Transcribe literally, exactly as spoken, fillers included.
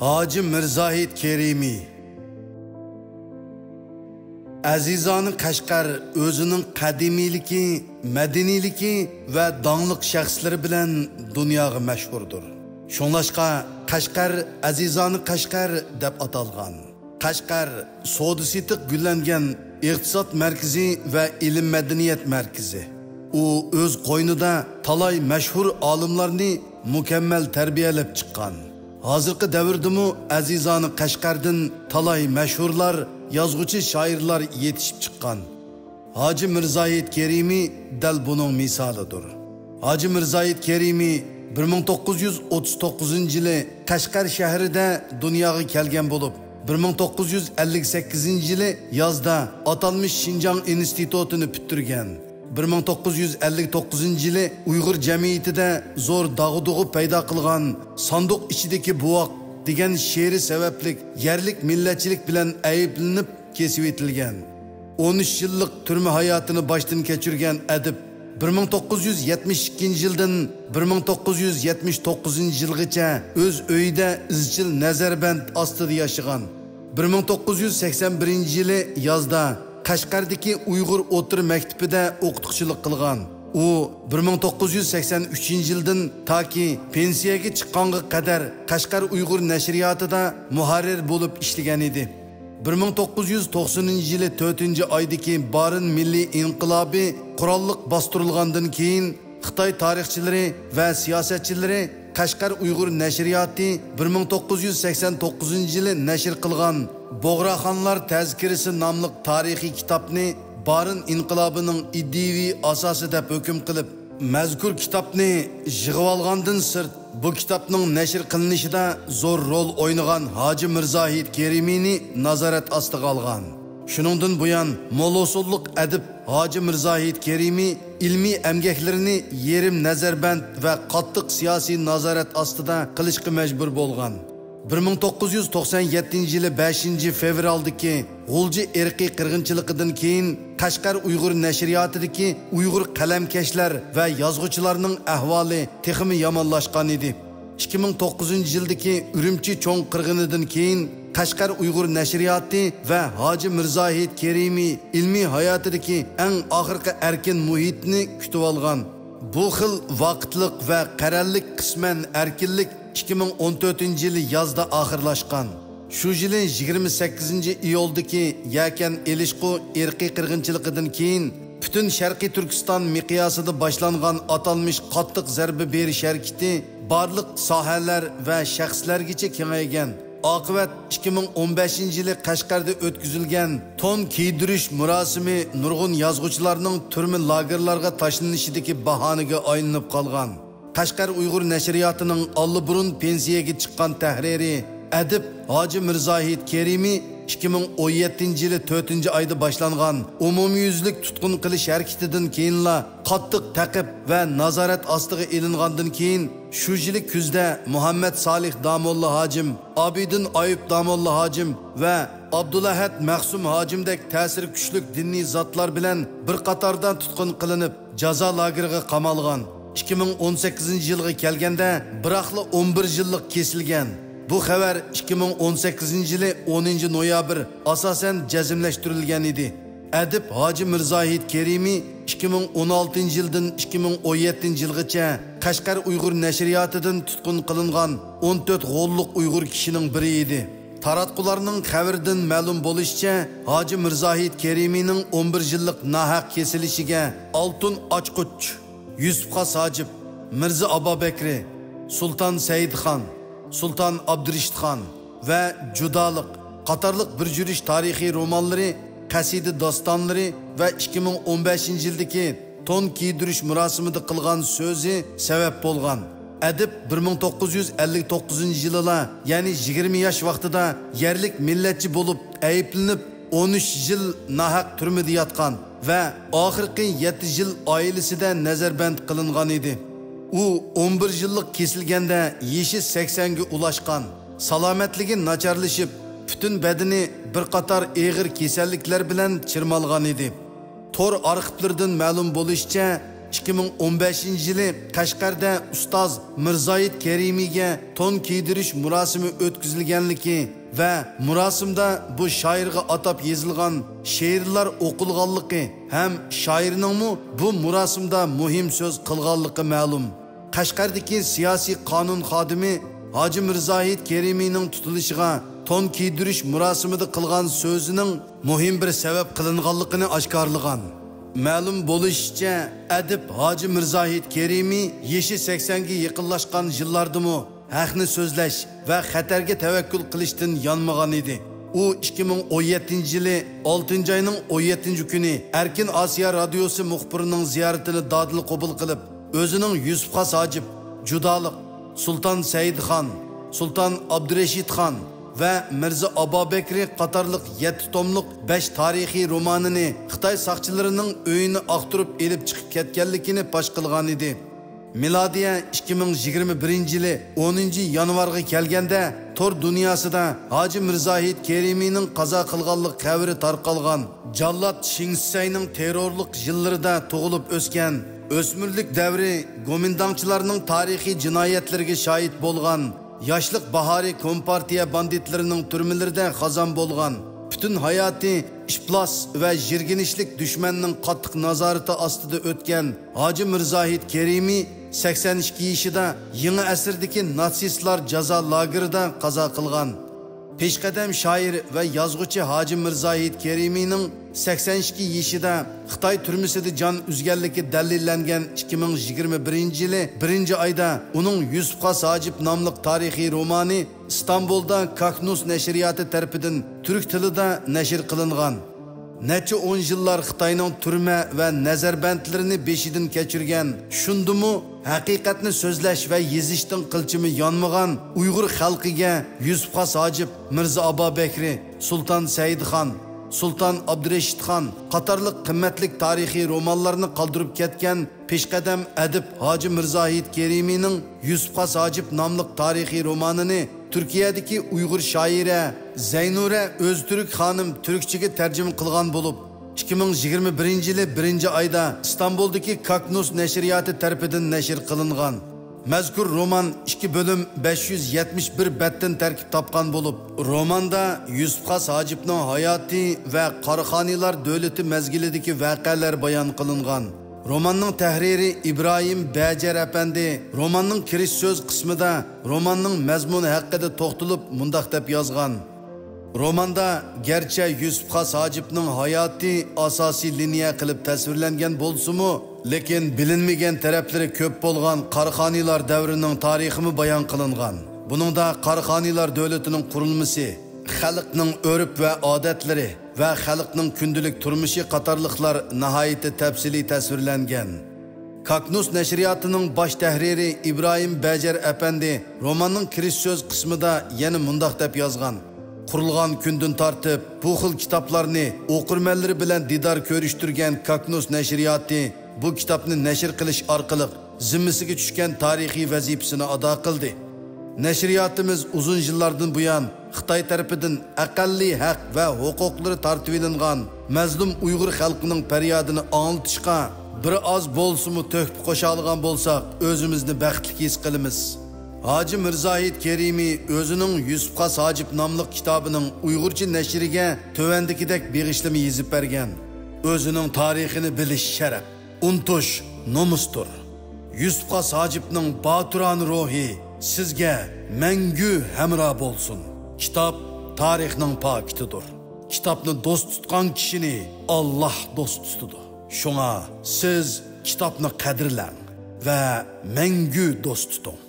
ھاجى مىرزاھىت كېرىمى. ئەزىزانە قەشقەر ئۆزىنىڭ قەدىمىيلىكى، مەدەنىيلىكى ۋە داڭلىق شەخسلىرى بىلەن دۇنياغا مەشھۇردۇر. شۇڭلاشقا، قەشقەر ئەزىزانە قەشقەر دەپ ئاتالغان. قەشقەر سودا-سېتىق گۈللەنگەن ئىقتىساد مەركىزى ۋە ئىلىم-مەدەنىيەت مەركىزى. ئۇ ئۆز قوينىدا تالاي مەشھۇر ئالىملارنى مۇكەممەل تەربىيەلەپ چىققان. ھازىرقى دەۋردىمۇ ئەزىزانە قەشقەردىن تالاي مەشھۇرلار، يازغۇچى، شائىرلار يېتىشىپ چىققان. ھاجى مىرزاھىت كېرىمى دەل بۇنىڭ مىسالىدۇر. ھاجى مىرزاھىت كېرىمى بىر مىڭ توققۇز يۈز ئوتتۇز توققۇزىنچى يىلى قەشقەر شەھىرىدە دۇنياغا كەلگەن بولۇپ، بىر مىڭ توققۇز يۈز ئەللىك سەككىزىنچى يىلى يازدا ئاتالمىش شىنجاڭ ئىنستىتۇتىنى پۈتتۈرگەن. بىر مىڭ توققۇز يۈز ئەللىك توققۇزىنچى يىلى ئۇيغۇر جەمئىيىتىدە زور داغدۇغا پەيدا قىلغان ساندۇق ئىچىدىكى بوۋاق دېگەن شېئىرى سەۋەبلىك يەرلىك مىللەتچىلىك بىلەن ئەيىبلىنىپ، كېسىۋېتىلگەن. ئون ئۈچ يىللىق تۈرمە ھاياتىنى باشتىن كەچۈرگەن ئەدىب بىر مىڭ توققۇز يۈز يەتمىش ئىككىنچى يىلدىن بىر مىڭ توققۇز يۈز يەتمىش توققۇزىنچى يىلغىچە ئۆز ئۆيىدە ئىزچىل نەزەربەند ئاستىدا ياشىغان. بىر مىڭ توققۇز يۈز سەكسەن بىرىنچى يىلى يازدا قەشقەردىكى ئۇيغۇر ئوتتۇرا مەكتىپىدە ئوقۇتقۇچىلىق قىلغان. ئۇ بىر مىڭ توققۇز يۈز سەكسەن ئۈچىنچى يىلدىن تاكى پېنسىيەگە چىققانغا قەدەر قەشقەر ئۇيغۇر نەشرىياتىدا مۇھەررىر بولۇپ ئىشلىگەن ئىدى. بىر مىڭ توققۇز يۈز توقسىنىنچى يىلى تۆتىنچى ئايدىكى بارىن مىللىي ئىنقىلابى قوراللىق باستۇرۇلغاندىن كېيىن، خىتاي تارىخچىلىرى ۋە سىياسەتچىلىرى قەشقەر ئۇيغۇر نەشرىياتى بىر مىڭ توققۇز يۈز سەكسەن توققۇزىنچى يىلى نەشر قىلغان بۇغراخانلار تەزكىرىسى ناملىق تارىخىي كىتابنى بارىن ئىنقىلابىنىڭ ئىدىيىۋى ئاساسى دەپ ھۆكۈم قىلىپ، مەزكۇر كىتابنى يىغىۋالغاندىن سىرت، بۇ كىتابنىڭ نەشر قىلىنىشىدا زور رول ئوينىغان ھاجى مىرزاھىت كېرىمىنى نازارەت ئاستىغا ئالغان. شۇنىڭدىن بۇيان، مول ھوسۇللۇق ئەدىب ھاجى مىرزاھىت كېرىمى ئىلمىي ئەمگەكلىرىنى يېرىم نەزەربەند ۋە قاتتىق سىياسىي نازارەت ئاستىدا قىلىشقا مەجبۇر بولغان. بىر مىڭ توققۇز يۈز توقسان يەتتىنچى يىلى بەشىنچى فېۋرالدىكى غۇلجا ئىرقىي قىرغىنچىلىقىدىن كېيىن، قەشقەر ئۇيغۇر نەشرىياتىدىكى ئۇيغۇر قەلەمكەشلەر ۋە يازغۇچىلارنىڭ ئەھۋالى تېخىمۇ يامانلاشقان ئىدى. ئىككى مىڭ توققۇزىنچى يىلدىكى ئۈرۈمچى چوڭ قىرغىنىدىن كېيىن، قەشقەر ئۇيغۇر نەشرىياتى ۋە ھاجى مىرزاھىت كېرىمى ئىلمىي ھاياتىدىكى ئەڭ ئاخىرقى ئەركىن مۇھىتنى كۈتۈۋالغان. بۇ خىل ۋاقىتلىق ۋە قەرەللىك قىسمەن ئەركىنلىك ئىككى مىڭ ئون تۆتىنچى يىلى يازدا ئاخىرلاشقان. شۇ يىلى يىگىرمە سەككىزىنچى ئىيۇلدىكى يەكەن ئېلىشقۇ ئىرقىي قىرغىنچىلىقىدىن كېيىن، پۈتۈن شەرقىي تۈركىستان مىقياسىدا باشلانغان ئاتالمىش قاتتىق زەربە بېرىش ھەرىكىتى بارلىق ساھەلەر ۋە شەخسلەرگىچە كېڭەيگەن. ئاقىۋەت ئىككى مىڭ ئون بەشىنچى يىلى قەشقەردە ئۆتكۈزۈلگەن تون كىيدۈرۈش مۇراسىمى نۇرغۇن يازغۇچىلارنىڭ تۈرمە لاگېرلارغا تاشلىنىشىدىكى باھانىگە ئايلىنىپ قالغان. قەشقەر ئۇيغۇر نەشرىياتىنىڭ ئاللىبۇرۇن پېنسىيەگە چىققان تەھرىرى، ئەدىب ھاجى مىرزاھىت كېرىمى ئىككى مىڭ ئون يەتتىنچى يىلى تۆتىنچى ئايدا باشلانغان ئومۇميۈزلۈك تۇتقۇن قىلىش ھەرىكىتىدىن كېيىنلا قاتتىق تەقىب ۋە نازارەت ئاستىغا ئېلىنغاندىن كېيىن، شۇ يىلى كۈزدە مۇھەممەد سالىھ داموللا ھاجىم، ئابىدىن ئايۇپ داموللا ھاجىم ۋە ئابدۇلئەھەد مەخسۇم ھاجىمدەك تەسىرى كۈچلۈك دىنىي زاتلار بىلەن بىر قاتاردا تۇتقۇن قىلىنىپ، جازا لاگېرىغا قامالغان. ئىككى مىڭ ئون سەككىزىنچى يىلغا كەلگەندە، بىراقلا ئون بىر يىللىق كېسىلگەن. بۇ خەۋەر ئىككى مىڭ ئون سەككىزىنچى يىلى ئونىنچى نويابىر ئاساسەن جەزملەشتۈرۈلگەن ئىدى. ئەدىب ھاجى مىرزاھىت كېرىمى ئىككى مىڭ ئون ئالتىنچى يىلدىن ئىككى مىڭ ئون يەتتىنچى يىلغىچە قەشقەر ئۇيغۇر نەشرىياتىدىن تۇتقۇن قىلىنغان ئون تۆت غوللۇق ئۇيغۇر كىشىنىڭ بىرى ئىدى. تاراتقۇلارنىڭ خەۋىرىدىن مەلۇم بولۇشىچە، ھاجى مىرزاھىت كېرىمىنىڭ ئون بىر يىللىق ناھەق كېسىلىشىگە ئالتۇن ئاچقۇچ، يۈسۈپ خاس ھاجىپ، مىرزا ئابابەكرى، سۇلتان سەئىدخان، سۇلتان ئابدۇرېشىتخان ۋە جۇدالىق قاتارلىق بىر يۈرۈش تارىخىي رومانلىرى، قەسىدە داستانلىرى ۋە ئىككى مىڭ ئون بەشىنچى يىلدىكى تون كىيدۈرۈش مۇراسىمىدا قىلغان سۆزى سەۋەب بولغان. ئەدىب بىر مىڭ توققۇز يۈز ئەللىك توققۇزىنچى يىلىلا، يەنى يىگىرمە ياش ۋاقتىدا يەرلىك مىللەتچى بولۇپ ئەيىبلىنىپ، ئون ئۈچ يىل ناھەق تۈرمىدە ياتقان ۋە ئاخىرقى يەتتە يىل ئائىلىسىدە نەزەربەند قىلىنغان ئىدى. ئۇ ئون بىر يىللىق كېسىلگەندە يېشى سەكسەنگە ئۇلاشقان، سالامەتلىكى ناچارلىشىپ، پۈتۈن بەدىنى بىر قاتار ئېغىر كېسەللىكلەر بىلەن چىرمالغان ئىدى. تور ئارخىپلىرىدىن مەلۇم بولۇشىچە، ئىككى مىڭ ئون بەشىنچى يىلى قەشقەردە ئۇستاز مىرزاھىت كېرىمىگە تون كىيدۈرۈش مۇراسىمى ئۆتكۈزۈلگەنلىكى ۋە مۇراسىمدا بۇ شائىرغا ئاتاپ يېزىلغان شېئىرلار ئوقۇلغانلىقى ھەم شائىرنىڭمۇ بۇ مۇراسىمدا مۇھىم سۆز قىلغانلىقى مەلۇم. قەشقەردىكى سىياسىي قانۇن خادىمى ھاجى مىرزاھىت كېرىمىنىڭ تۇتۇلۇشىغا تون كىيدۈرۈش مۇراسىمىدا قىلغان سۆزىنىڭ مۇھىم بىر سەۋەب قىلىنغانلىقىنى ئاشكارىلىغان. مەلۇم بولۇشىچە، ئەدىب ھاجى مىرزاھىت كېرىمى يېشى سەكسەنگە يېقىنلاشقان يىللاردىمۇ ھەقنى سۆزلەش ۋە خەتەرگە تەۋەككۈل قىلىشتىن يانمىغان ئىدى. ئۇ ئىككى مىڭ ئون يەتتىنچى يىلى ئالتىنچى ئاينىڭ ئون يەتتىنچى كۈنى ئەركىن ئاسىيا رادىيوسى مۇخبىرىنىڭ زىيارىتىنى دادىل قوبۇل قىلىپ، ئۆزىنىڭ يۈسۈپ خاس ھاجىپ، جۇدالىق، سۇلتان سەئىدخان، سۇلتان ئابدۇرېشىتخان ۋە مىرزا ئابابەكرى قاتارلىق يەتتە توملۇق بەش تارىخىي رومانىنى خىتاي ساقچىلىرىنىڭ ئۆيىنى ئاختۇرۇپ ئېلىپ چىقىپ كەتكەنلىكىنى پاش قىلغان ئىدى. مىلادىيە ئىككى مىڭ يىگىرمە بىرىنچى يىلى ئونىنچى يانۋارغا كەلگەندە، تور دۇنياسىدا ھاجى مىرزاھىت كېرىمىنىڭ قازا قىلغانلىق خەۋىرى تارقالغان. جاللات شېڭ شىسەينىڭ تېررورلۇق يىللىرىدا تۇغۇلۇپ ئۆسكەن، ئۆسمۈرلۈك دەۋرى گومىنداڭچىلارنىڭ تارىخىي جىنايەتلىرىگە شاھىت بولغان، ياشلىق باھارى كومپارتىيە باندىتلىرىنىڭ تۈرمىلىرىدە خازان بولغان، پۈتۈن ھاياتى ئىپلاس ۋە يىرگىنچلىك دۈشمەننىڭ قاتتىق نازارىتى ئاستىدا ئۆتكەن ھاجى مىرزاھىت كېرىمى سەكسەن ئىككى يېشىدا يېڭى ئەسىردىكى ناتسىستلار جازا لاگېرىدا قازا قىلغان. پېشقەدەم شائىر ۋە يازغۇچى ھاجى مىرزاھىت كېرىمىنىڭ سەكسەن ئىككى يېشىدا خىتاي تۈرمىسىدە جان ئۈزگەنلىكى دەلىللەنگەن ئىككى مىڭ يىگىرمە بىرىنچى يىلى بىرىنچى ئايدا ئۇنىڭ يۈسۈپ خاس ھاجىپ ناملىق تارىخىي رومانى ئىستانبۇلدا كاكنۇس نەشرىياتى تەرىپىدىن تۈرك تىلىدا نەشر قىلىنغان. نەچچە ئون يىللار خىتاينىڭ تۈرمە ۋە نەزەربەندلىرىنى بېشىدىن كەچۈرگەن، شۇندىمۇ ھەقىقەتنى سۆزلەش ۋە يېزىشتىن قىلچىمۇ يانمىغان ئۇيغۇر خەلقىگە يۈسۈپ خاس ھاجىپ، مىرزا ئابابەكرى، سۇلتان سەئىدخان، سۇلتان ئابدۇرېشىتخان قاتارلىق قىممەتلىك تارىخىي رومانلارنى قالدۇرۇپ كەتكەن پېشقەدەم ئەدىب ھاجى مىرزاھىت كېرىمىنىڭ يۈسۈپ خاس ھاجىپ ناملىق تارىخىي رومانىنى تۈركىيەدىكى ئۇيغۇر شائىرە زەينۇرە ئۆزتۈرك خانىم تۈركچىگە تەرجىمە قىلغان بولۇپ، ئىككى مىڭ يىگىرمە بىرىنچى يىلى بىرىنچى ئايدا ئىستانبۇلدىكى كاكنۇس نەشرىياتى تەرىپىدىن نەشر قىلىنغان. مەزكۇر رومان ئىككى بۆلۈم بەش يۈز يەتمىش بىر بەتتىن تەركىب تاپقان بولۇپ، روماندا يۈسۈپ خاس ھاجىپنىڭ ھاياتى ۋە قاراخانىيلار دۆلىتى مەزگىلىدىكى ۋەقەلەر بايان قىلىنغان. روماننىڭ تەھرىرى ئىبراھىم بەجەر ئەپەندى روماننىڭ كىرىش سۆز قىسمىدا روماننىڭ مەزمۇنى ھەققىدە توختىلىپ مۇنداق دەپ يازغان: روماندا گەرچە يۈسۈپ خاس ھاجىپنىڭ ھاياتى ئاساسىي لىنىيە قىلىپ تەسۋىرلەنگەن بولسىمۇ، لېكىن بىلىنمىگەن تەرەپلىرى كۆپ بولغان قاراخانىيلار دەۋرىنىڭ تارىخىمۇ بايان قىلىنغان. بۇنىڭدا قاراخانىيلار دۆلىتىنىڭ قۇرۇلمىسى، خەلقنىڭ ئۆرپ ۋە ئادەتلىرى ۋە خەلقنىڭ كۈندىلىك تۇرمۇشى قاتارلىقلار ناھايىتى تەپسىلىي تەسۋىرلەنگەن. كاكنۇس نەشرىياتىنىڭ باش تەھرىرى ئىبراھىم بەجەر ئەپەندى روماننىڭ كىرىش سۆز قىسمىدا يەنە مۇنداق دەپ يازغان: قۇرۇلغان كۈندىن تارتىپ بۇ خىل كىتابلارنى ئوقۇرمەنلىرى بىلەن دىدار كۆرۈشتۈرگەن كاكنۇس نەشرىياتى بۇ كىتابنى نەشر قىلىش ئارقىلىق زىممىسىگە چۈشكەن تارىخىي ۋەزىپىسىنى ئادا قىلدى. نەشرىياتىمىز ئۇزۇن يىللاردىن بۇيان خىتاي تەرىپىدىن ئەقەللىي ھەق ۋە ھوقۇقلىرى تارتىۋېلىنغان مەزلۇم ئۇيغۇر خەلقىنىڭ پەريادىنى ئاڭلىتىشقا بىر ئاز بولسىمۇ تۆھپە قوشالىغان بولساق، ئۆزىمىزنى بەختلىك ھېس قىلىمىز. ھاجى مىرزاھىت كېرىمى ئۆزىنىڭ يۈسۈپ خاس ھاجىپ ناملىق كىتابىنىڭ ئۇيغۇرچە نەشرىگە تۆۋەندىكىدەك بېغىشلىما يېزىپ بەرگەن: ئۆزىنىڭ تارىخىنى بىلىش شەرەپ، ئۇنتۇش نومۇستۇر. يۈسۈپ خاس ھاجىپنىڭ باتۇرانە روھى سىزگە مەڭگۈ ھەمراھ بولسۇن. كىتاب تارىخنىڭ پاكىتىدۇر. كىتابنى دوست تۇتقان كىشىنى ئاللاھ دوست تۇتىدۇ. شۇڭا سىز كىتابنى قەدىرلەڭ ۋە مەڭگۈ دوست تۇتۇڭ.